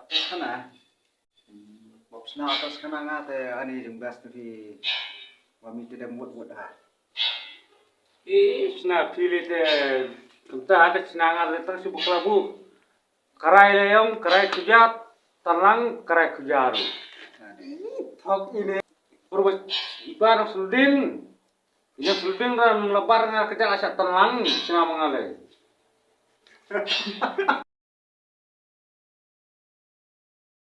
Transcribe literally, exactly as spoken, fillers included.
Kana. Bok sna ka skana nga te ani jong best phi. Wa mi te dem wut wut ha. I sna phi le te kumta ada sna nga le tang si bukla bu. Karai le yong, karai kujat, talang karai kujaru. Thok ine. Purba ibar sudin. Ina sudin ram labar nga kejak asak talang sna mangalai.